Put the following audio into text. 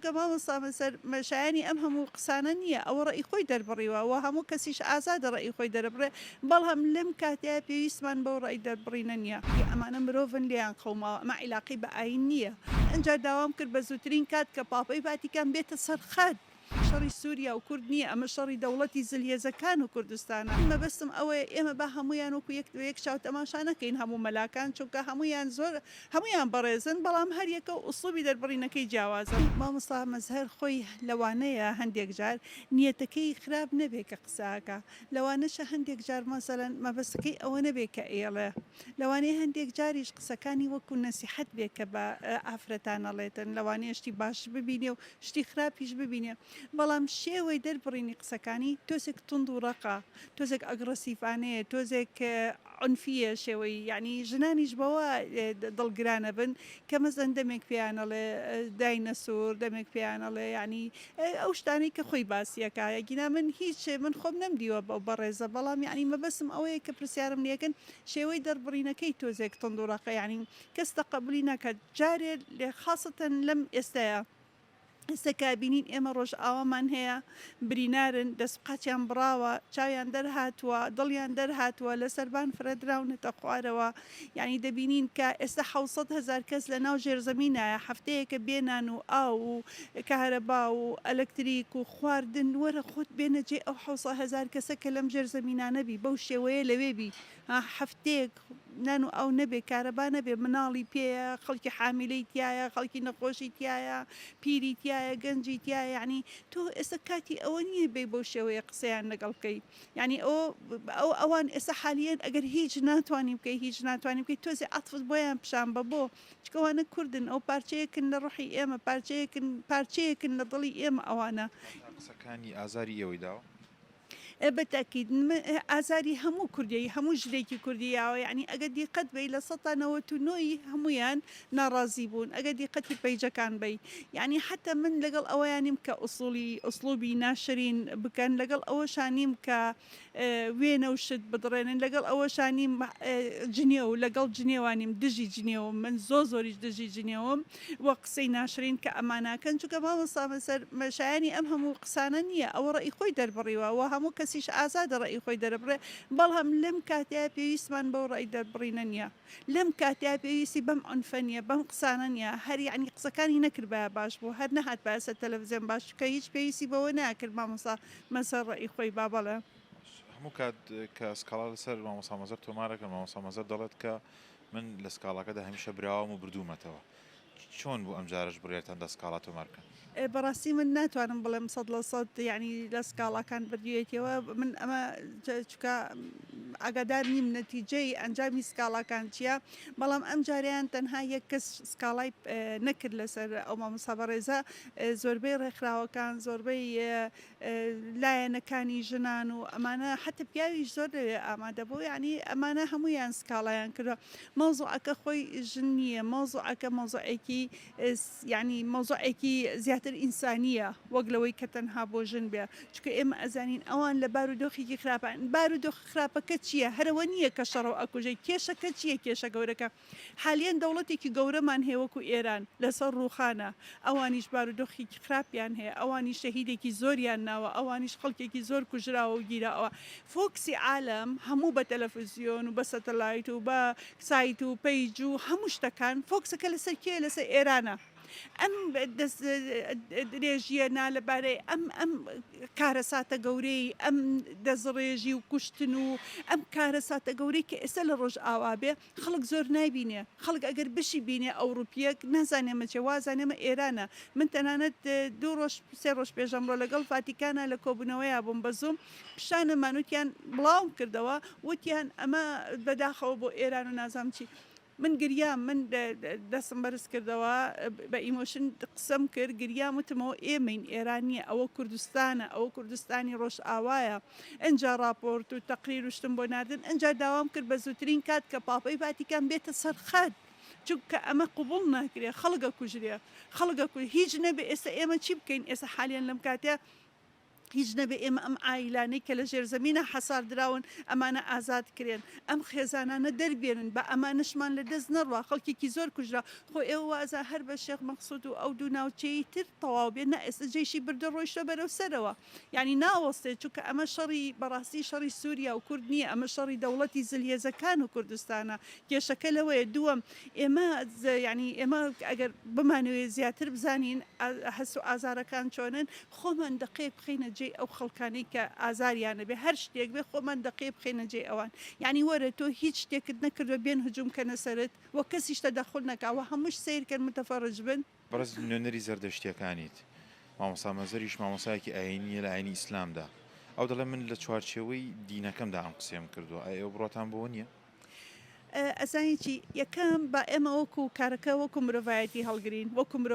چونکە مامۆستا مەزهەر شایانی ئەم هەموو قسانە نییە، ئەوە ڕەئی خۆی دەربڕیوە و هەموو کەسیش ئازادە ڕەئی خۆی دەربڕێ، بەڵام لەم کاتەیا پێویستمان بەو ڕەئی دەربڕینە نییە. ئەمانە مرۆڤن لێیان قەوماوە، ئەمە عیلاقەی بە ئایین نییە. ئنجا داوام کرد بە زووترین کات کە پاپەی ڤاتیکان بێتە سەر خەت. شەڕی سوریا و کورد نییە، ئەمە شەڕی دەوڵەتی زلهێزەکان و کوردستانە. مەبەستم ئەوەیە ئێمە با هەموویان وەکو یەک بە یەک چاو تەماشا نەکەین هەموو مەلاکان، چونکە هەموویان زۆر هەموویان بەڕێزن، بەڵام هەر یەکە و ئسلوبی دەربڕینەکەی جیاوازە. مامۆستا مەزهەر خۆی لەوانەیە هەندێک جار نیەتەکەی خراپ نەبێ کە قسە ئەکا، لەوانەشە هەندێک جار مەسەلەن مەبەستەکەی ئەوە نەبێ کە ئەیڵێ، لەوانەیە هەندێک جاریش قسەکانی وەکو نەسیحەت بێ کە بە ئافرەتان ئەڵێتن، لەوانەیە شتی باش ببینێ و شتی خراپیش ببینێ، بەڵام شێوەی دەربڕینی قسەکانی تۆزێک توند و ڕەقە، تۆزێک ئەگڕەسیفانەیە، تۆزێک عونفییە شێوەی، یەعنی ژنانیش بەوە دڵگران ئەبن کە مەسەلەن دەمێک پێیان ئەڵێ داینەسور، دەمێک پێیان ئەڵێ یەعنی ئەو شتانەی کە خۆی باسی ئەکا، ئەگینا من هیچ من خۆم نەمدیوە بەو بەڕێزە، بەڵام یەعنی مەبەستم ئەوەیە کە پرسیارم لێکەن شێوەی دەربڕینەکەی تۆزێک توند و ڕەقە، یەعنی کەس تەقەبولی ناکات جارێ خاسەتەن لەم ئێستایە. ئێستا کە ئەبینین ئێمە ڕۆژئاوامان هەیە برینارن دەست و قاچیان بڕاوە چاویان دەرهاتووە دڵیان دەرهاتووە لە سەربان فرەدراونەتە خوارەوە یعنی دەبینین کە ئێستا 600 هەزار کەس لە ناو ژێرزەمینایە هەفتەیەکە بێ نان و ئاو و کارەبا و ئەلەکتریک و خواردن وەرە خۆت بێنە جێ ئەو 600 هەزار کەسە کە لەم ژێرزەمینانە بی بەو شێوەیە لەوێ بی ها هەفتەیەک نان و ئاو نەبێ کارەبا نەبێ مناڵی پێیە خەڵکی حامیلەی تیایە خەڵکی نەخۆشی تیایە پیری تیایە گەنجی تیایە یعنی تۆ ئێستا کاتی ئەوە نییە بێی بەو شێوەیە قسەیان لەگەڵ بکەی یعنی ئەو ئەو ئەوان ئێستا حالیەن ئەگەر هیچ ناتوانی بکەی هیچ ناتوانی بکەی تۆزێ عەتفت بۆیان پیشان بە بۆ چونکە ئەوانە کوردن ئەو پارچەیەکن لە ڕۆحی ئێمە پارچەیەکن پارچەیەکن لە دڵی ئێمە ئەوانە. قسەکانی ئازاری ئێوەی داوە؟ بە تەئکید ئازاری هەموو کوردێی هەموو ژنێکی کوردی یاوە یەعنی ئەگەر دیقەت بەی 99% ی هەموویان ناڕازی بوون ئەگەر دیقەتی پەیجەکان بەی یەعنی حەتا من لەگەڵ ئەوەیا نیم کە ئوسوڵی ئوسڵوبی ناشرین بکەن لەگەڵ ئەوەشا نیم کە وێنە و شت بدڕێنن لەگەڵ ئەوەشا نیم جنێو لەگەڵ جنێوا نیم دژی جنێوم من زۆر زۆریش دژی جنێوم و قسەی ناشرین کە ئەماناکەن چونکە مامۆستا مەزهەر شایانی ئەم هەموو قسانە نییە ئەوە ڕەئی خۆی دەربڕیوە و هەموو کەسیش ئازادە ڕەئی خۆی دەربڕێ بەڵام لەم کاتەیا پێویستمان بەو ڕەئی دەربڕینە نییە لەم کاتەیا پێویستی بەم عونفە نییە بەم قسانە نییە هەر یەعنی قسەکانی نەکردبایە باش بوو هەر نەهاتبایە سەر تەلەفزیۆن باش چونکە هیچ پێویستی بەوە ناکرد مامۆستا مەزهەر ڕەئی خۆی با بەڵێ. هەموو کات کە سکاڵا لەسەر مامۆستا مەزهەر تۆمارەکەن مامۆستا مەزهەر دەڵێت کە من لە سکاڵاکەدا هەمیشە براوەم و بردوومەتەوە. چۆن بوو ئەمجارەش بڕیارتان دا سکاڵا تۆمار بکەن؟ بەڕاستی من ناتوانم بڵێم 100% یانی لە سکاڵاکان بردوویەتیەوە من ئەمە چونکە ئاگادار نیم نەتیجەی ئەنجامی سکاڵاکان چییە بەڵام ئەم جارەیان تەنها یەک کەس سکاڵای نەکرد لەسەر ئەو مامۆستا بەڕێزە زۆربەی ڕێکخراوەکان زۆربەی لایەنەکانی ژنان و ئەمانە حەتە پیاویش زۆر لەوێ ئامادە بوو یانی ئەمانە هەموویان سکاڵایان کردوە مەوزوعەکە خۆی ژن نییە مەوزوعەکە مەوزوعێکی یانی مەوزوعێکی زیاتر ئینسانییە وەک لەوەی کە تەنها بۆ ژن بێ چونکە ئێمە ئەزانین ئەوان لە بارودۆخێکی خراپان بارودۆخە خراپەکە چییە هەرەوە نییە کە شەڕەو ئەکوژێ کێشەکە چییە کێشە گەورەکە حالیەن دەوڵەتێکی گەورەمان هەیە وەکو ئێران لەسەر ڕووخانە، ئەوانیش بارودۆخێکی خراپیان هەیە، ئەوانیش شەهیدێکی زۆریان ناوە، ئەوانیش خەڵکێکی زۆر کوژراوە و گیراوە. focus ی عالەم هەموو بە تەلەفزیۆن و بە سەتەلایت و بە سایت و page و هەموو شتەکان focus ەکە لەسەر کێیە؟ لەسەر ئێرانە. ئەم دەست درێژییە نالەبارەی ئەم ئەم کارەساتە گەورەی ئەم دەستڕێژی و کوشتن و ئەم کارەساتە گەورەی کە ئێستا لە ڕۆژئاوا بێ خەڵک زۆر نایبینێ خەڵک ئەگەر بشی بینێ ئەوڕوپیەک نازانێ ئەمە چیە وازانێ ئەمە ئێرانە من تەنانەت دوو ڕۆژ سێ ڕۆژ پێش ئەمڕۆ لەگەڵ فاتیکانا لە کۆبونەوەیا بووم بە زووم پیشانمان وتیان بڵاوم کردەوە وتیان ئەمە بەداخەوە بۆ ئێران و نازانم چی من گریام من دەستم بەرز کردەوە بە emotion قسەم کرد گریام وتم ئەوە ئێمەین ئێران نییە ئەوە کوردستانە ئەوە کوردستانی ڕۆژئاوایە ئنجا ڕاپۆرت و تەقریر و شتم بۆ ناردن، ئنجا داوام کرد بە زووترین کات کە پاپەی ڤاتیکان بێتە سەر خەت، چونکە ئەمە قبوڵ ناکرێ، خەڵک ئەکوژرێ، خەڵک ئەکو، هیچ نەبێ ئێستا ئێمە چی بکەین ئێستا حالیەن لەم کاتە؟ هیچ نەبێ ئێمە ئەم عایلانەی کە لە ژێرزەمینە حەسار دراون ئەمانە ئازاد کرێن، ئەم خێزانانە دەربێنن با ئەمانەشمان لە دەست نەڕوا، خەڵکێکی زۆر کوژرا، خۆ ئێوە وازا هەر بە شێخ مەقسود و ئەو دوو ناوچەیەی تر تەواو بێ، نا ئێستا جەیشی بردە ڕۆیشتوە بەرەو سەرەوە یانی ناوەستێ، چونکە ئەمە شەڕی بەڕاستی شەڕی سوریا و کورد نیە، ئەمە شەڕی دەوڵەتی زلهێزەکان و کوردستانە، کێشەکە لەوەیە، دووەم ئێمە یانی ئێمە ئەگەر بمانەوێ زیاتر بزانین هەست و ئازارەکان چۆنن، خۆمان دەقەیەک بخەینە جێی ئەو خەڵکانەی کە ئازاریان ئەبێ هەر شتێک بێ خۆمان دەقەیەک بخەینە جێی ئەوان یانی وەرە تۆ هیچ شتێکت نەکردوە بێن هجوم کەنە سەرت و کەسیش تەدەخول نەکا و هەمووش سەیر کەن متفرج بن. بەڕێز نوێنەری زەردەشتیەکانیت، مامۆستا مەزەریش مامۆستایەکی ئایینیە لە ئایینی ئیسلامدا، ئەو دەڵێ من لە چوارچێوەی دینەکەمدا ئەم قسەیەم کردووە، ئایا ئێوە بڕواتان بەوە نییە؟ ئەزانی چی، یەکەم با ئێمە وەکو کارەکە وەکو مرۆڤایەتی هەڵگرین، وەکو مرۆڤ.